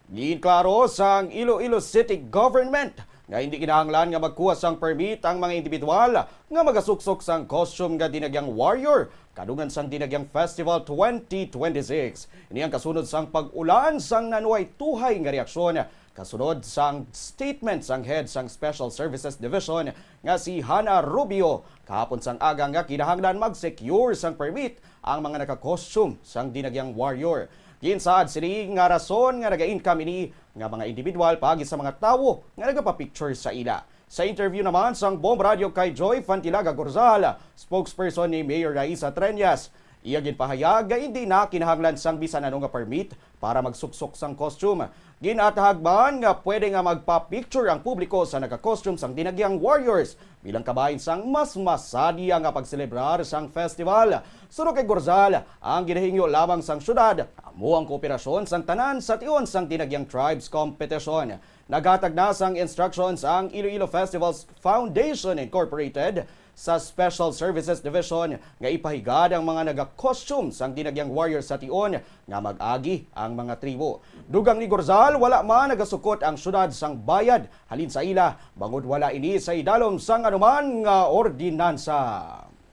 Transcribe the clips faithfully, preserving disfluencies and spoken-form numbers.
Ginklaro sang Iloilo City Government nga hindi kinahanglan nga magkuha sang permit ang mga individual nga magasuksok sang costume nga Dinagyang Warrior kadungan sang Dinagyang Festival twenty twenty-six. Ini ang kasunod sang pag-ulan sang nanuhay-tuhay nga reaksyon kasunod sang statement sang head sang Special Services Division nga si Hana Rubio kahapon sang aga nga kinahanglan mag-secure sang permit ang mga naka-costume sang Dinagyang Warrior. Ginsaad sini nga rason nga naga-income ini nga mga individual paagi sa mga tawo nga nagapapicture sa ila. Sa interview naman sang Bomb Radio kay Joy Fantilaga Gorzal, spokesperson ni Mayor Raisa Treñas, iya ginpahayag nga hindi na kinahanglan sang bisan ano nga permit para magsuksok sang costume. Ginatahag man nga pwede nga magpa-picture ang publiko sa naka-costume sang Dinagyang Warriors bilang kabahin sang mas masadya nga pagselebrar sang festival. Suno kay Gorzal, ang ginahingyo lamang sang syudad amo ang kooperasyon sang tanan sa tion sang Dinagyang Tribes Competition. Naghatag na sang instructions ang Iloilo Festivals Foundation Incorporated sa Special Services Division nga ipahigad ang mga naga-costume sang Dinagyang Warrior sa tion nga mag-agi ang mga tribo. Dugang ni Gorzal, wala man nagasukot ang syudad sang bayad halin sa ila, bangod wala ini sa idalom sang anuman nga ordinansa.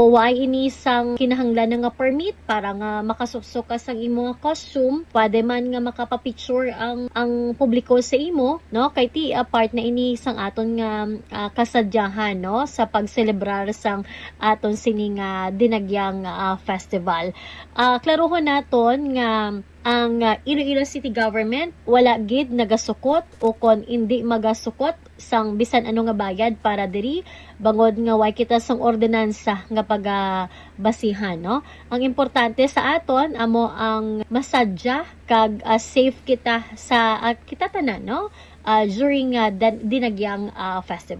Wala ini sang kinahanglan na nga permit para nga makasuksok ka sang imo nga costume. Pwede man nga makapapicture ang ang publiko sa imo, no? Kay ti ah, part na ini sang aton nga ah, kasadyahan, no, sa pagselebrar sang aton sini nga Dinagyang ah, Festival. Ah, klarohon naton nga ang ah, Iloilo City Government wala gid nagasukot o kon indi magasukot sang bisan ano nga bayad para diri, bangod nga way kita sang ordinansa nga pagabasihan, no? Ang importante sa aton amo ang masadya kag ah, safe kita sa ah, kita tanan, no? Ah, during ah, dan- Dinagyang ah, Festival.